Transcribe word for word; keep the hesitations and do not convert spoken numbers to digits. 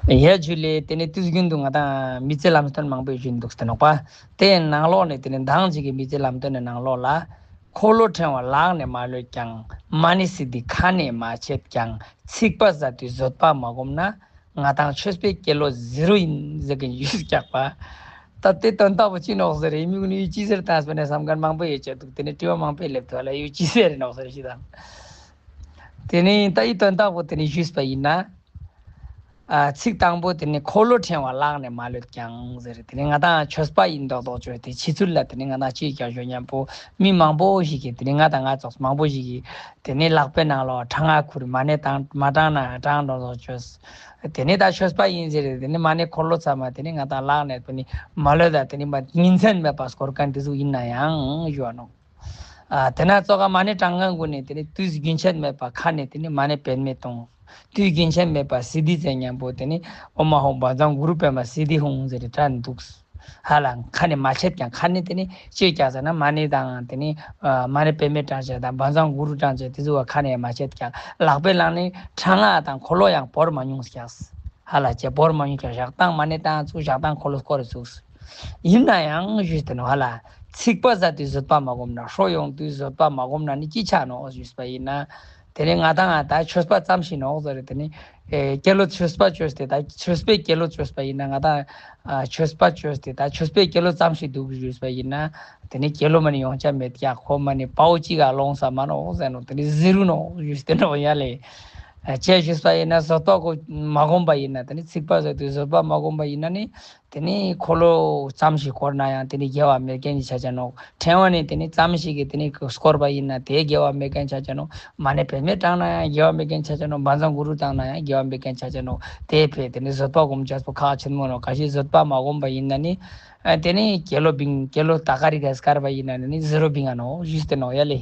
ཡ་ཇུ་ལེ། དེ་ནེ་དུས་རྒྱུན་དུ་ང་དང་མི་ཚེ་ལམ་སྟོན་མང་པོ་ཞུ་འདུག་སྟེ་ནོག་པ། དེ་ནང་ལོགས་ནེ་དེ་ནེ་མདང་ཅིག་གི་མི་ཚེ་ལམ་སྟོན་ནི་ནང་ལོགས་ལ། འཁོར་ལོ་ཕྲེང་བ་ལག་ནས་མ་གློད་ཀྱང་། མ་ཎི་སིདྡྷི་ཁ་ནས་མ་ཆད་ཀྱང་། ཚིག་པ་ཟ་དུས་བཟོད་པ་མ་བསྒོམས་ན། ང་དང་ཆོས་པའི་སྐྱེས་ལོ་ཟེ་རོ་ཡིན་ཟེར་གྱིན་ཞུས་ཀྱག་པ། ད་དེ་དོན་དག་པོ་ཅི་ནོག་ཟེར་རེ་མི་གུན་ཡུལ་ཅི་ཟེར་དང་སྤེ་ནས་བསམ་མཁན་མང་པོ་ཡོད་ཅེ་འདུག་དེ་ནེ་དྲི་བ་མང་པོ་སླེབས་ཐུབ་ལ་ཡུལ་ཅི་ཟེར་རེ་ནོག་ཟེར་ཞུས་དང་། དེ་ནེ་ད་ཡི་དོན་དག་པོ་དེ་ནེ་ཞུས་པ་ཡིན་ན། ཨ་ཚིག་དང་པོ་དེ་ནེ་འཁོར་ལོ་ཕྲེང་བ་ལག་ནས་མ་གློད་ཀྱང་ཟེར། དེ་ནེ་ང་དང་ཆོས་པ་ཡིན་མདོག་མདོག་བཅོས་ཏེ་ཕྱི་ཚུལ་ལ་དེ་ནེ་ང་དང་ཅི་ཀྱང་ཞུ་མཉམ་པོ་མི་མང་པོ་ཞིག་གིས་དེ་ནེ་ང་དང་ང་ཙོགས་མང་པོ་ཞིག་གིས་དེ་ནེ་ལག་པའི་ནང་ལོགས་ཕྲེང་བ་ཁུར་མ་ཎི་བགྲང་མ་བགྲང་ན་བགྲང་མདོག་མདོག་བཅོས། དེ་ནེ་ད་ཆོས་པ་ཡིན་ཟེར་དེ་ནེ་མ་ཎི་འཁོར་ལོ་ཚང་མ་དེ་ནེ་ང་དང་ལག་ནས་དེ་ནེ་མ་གློད་ད་དེ་ནེ་མ་ཉིན་མཚན་མེད་པ་སྐོར་མཁན་དེ་ཚོ་ཡིན་ན་ཡང་ཞུ་བ་ནོག་ཨ་དེ་ན་ཙོགས་མ་ཎི་བགྲང་མཁན་གུན་ནི་དེ་ནེ་དུས་རྒྱུན་ཆད་མེད་པ་ཁ་ནས་དེ་ནེ་མ་ཎི་པདྨེ་གཏོང་། དུས་རྒྱུན་ཆད་མེད་པ་སིདྡྷི་ཟེར་མཉམ་པོ་དེ་ནེ་ཨོཾ་ཨཱཿཧཱུྃ་བཛྲ་གུ་རུ་པདྨ་སིདྡྷི་ཧཱུྃ་ཟེར་ཏེ་བགྲང་འདུག་ཧ་ལ་ཁ་ནས་མ་ཆད་ཀྱང་ཁ་ནས་དེ་ནེ་ཅི་ཀྱག་ཟེར་ན་མ་ཎི་དང་དེ་ནེ་ཨ་མ་ཎི་པདྨེ་བགྲང་ཅེས་དང་བཛྲ་གུ་རུ་བགྲང་ཅེས་དེ་ཚོ་བ་ཁ་ནས་མ་ཆད་ཀྱང་ལག་པའི་ལག་ནེ་ཕྲེང་བ་དང་འཁོར་ལོ་ཡང་བོར་མ་མྱོང་ཀྱག་ཧ་ལ་ཅེ་བོར་མ་མྱོང་ཀྱག་ཞག་དང་མ་ཎི་བགྲང་ཚུགས་ཞག་དང་འཁོར་ལོ་སྐོར་རེ་ཚུགས། ཡིན་ན་ཡང་ཞུས་ཏེ་ནོག་ཧ་ལ། ཚིག་པ་ཟ་དུས་བཟོད་པ་མ་བསྒོམས་ན། ཧྲོ་ཡོང་དུས་བཟོད་པ་མ་བསྒོམས་ན་ནི་ཅི་ཆ་ནོག་ཞུས་པ་ཡིན་ན། དེ་ནེ་ང་དང་ང་ད་ཆོས་པ་ཙམ་ཞིག་ནོག་ཟེར་དེ་ནེ་ཨེ་སྐྱེས་ལོ་ཆོས་པ་བཅོས་ཏེ་ད་ཆོས་པའི་སྐྱེས་ལོ་བཅོས་པ་ཡིན་ན་ང་དང་ཨ་ཆོས་པ་བཅོས་ཏེ་ད་ཆོས་པའི་སྐྱེས་ལོ་ཙམ་ཞིག་འདུག་ཞུས་པ་ཡིན་ན། དེ་ནེ་སྐྱེས་ལོ་མ་ནེ་ཡོང་ཆ་མེད་ཀྱག་ཁོ་མ་ནེ་དཔའ་བོ་གཅིག་ག་ལོངས་ས་མ་ནོག་ཟེར་ནོག་དེ་ནེ་ཟེ་རུ་ནོག་ཞུས་ཏེ་ནོག་ཡ་ལེ། ཨ་ཅེས་ཞུས་པ་ཡིན་ན་བཟོད་པ་གོ་མ་བསྒོམས་པ་ཡིན་ན་དེ་ནེ་ཚིག་པ་ཟ་དུས་བཟོད་པ་མ་བསྒོམས་པ་ཡིན་ན་ནི། དེ་ནེ་འཁོར་ལོ་ཙམ་ཞིག་བསྐོར་ན་ཡང་དེ་ནེ་དགེ་བ་མེད་མཁན་ཆ་ཆ་ནོག་ཕྲེང་བ་ནི་དེ་ནེ་ཙམ་ཞིག་གིས་དེ་ནེ་བསྐོར་བ་ཡིན་ན་དེ་དགེ་བ་མེད་མཁན་ཆ་ཆ་ནོག་མ་ཎི་པདྨེ་བགྲང་ན་ཡང་དགེ་བ་མེད་མཁན་ཆ་ཆ་ནོག་བཛྲ་གུ་རུ་བགྲང་ན་ཡང་དགེ་བ་མེད་མཁན་ཆ་ཆ་ནོག་དེ་ཕི་དེ་ནེ་བཟོད་པ་སྒོམ་ཅེས་པོ་ཁག་ཆེན་མོ་ནོག་ག་ཞིག་བཟོད་པ་མ་བསྒོམས་པ་ཡིན་ན་ནི། ཨ་དེ་ནེ་སྐྱེས་ལོ་བིང་སྐྱེས་ལོ་ད་ག་རི་ག་སྐར་བ་ཡིན་ན་ནི་ཟེ་རུ་བིང་ང་ནོག་ཞུས་ཏེ་ནོག་ཡ་ལེ།